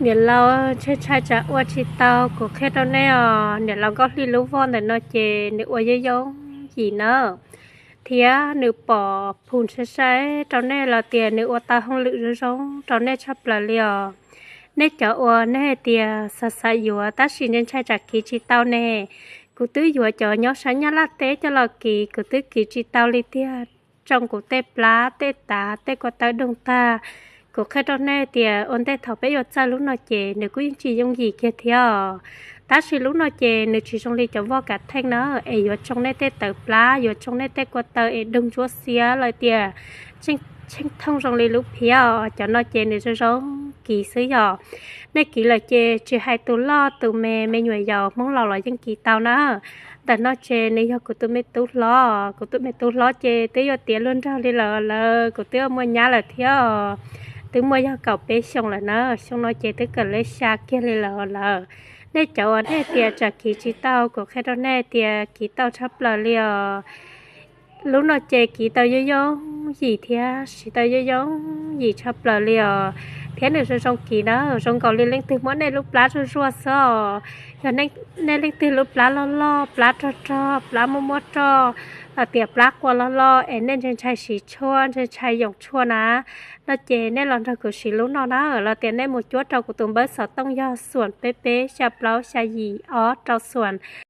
Niam laus ntshai ntshai tsam ua tsis tau, kuv qhia rau nej os, niam laus Nkauj Hli lub voj ntawm no ces nws ua yooj yooj yim na, thiab nws pom phum ntshai sai rau nej los tias nws ua tau hauj lwm zoo zoo rau nej tshaj plaws li os. Nej cov uas nej hais tias xav xav yuav tab sis ntshai ntshai tsam kiv tsis tau ne, kuv twb yuav cov nyob sab Nyab Laj teb coj los kiv, kuv twb kiv tsis tau li tiag. Tsoo kuv tej plab tej tav tej ko taw doog tag. Kuv qhia rau nej tias ua ntej thaum peb yuav txawj lub no ces nws kuj yeej tsis yooj yim kiag thiab. Tab sis lub no ces nws tsis zoo li cov voj kav theej na, es yuav tsoo nej tej tawv plab, yuav tsoo nej tej ko taw es doog ntsuab xiab los tias tsheej thooj zoo li lub phiab. Cov no ces nws zoo zoo kiv xwb yog. Nej kiv lawm ces tsis hais tus loj tus me, me nyuam yaus Hmoob laus los yeej kiv tau na. Ntawm no ces nws yog kuv tus me tub hlob, kuv tus me tub hlob ces twb yuav tiav luag nraug li lawm, lawv kuv twb muaj nyab lawm thiab. Twb muaj yog kaum peb xyoos lawm na, xyoo no ces twb kawm lej xya kiag li lawm lawm. Nej cov uas nej tias tsam kiv tsis tau, kuv qhia rau nej tias kiv tau tshaj plaws li os. Lub no ces kiv tau yooj yooj yim thiab siv tau yooj yooj yim tshaj plaws li os. Thiab nws zoo zoo kiv na, zoo nkaus li leej twg muab nej lub plab zuaj zuaj xwb os. Yog nej leej twg lub plab loj loj, plab rog rog, plab muaj muaj roj, los tias plab qua loj loj es nej ntshai ntshai siv tshuaj, ntshai ntshai yoom tshuaj na, no ces nej los nrog kuv siv lub no na, los tias nej mus cuab rau kuv tus npawb xov tooj yog xoom peb peb xya plaub xya yim ob rau xoom.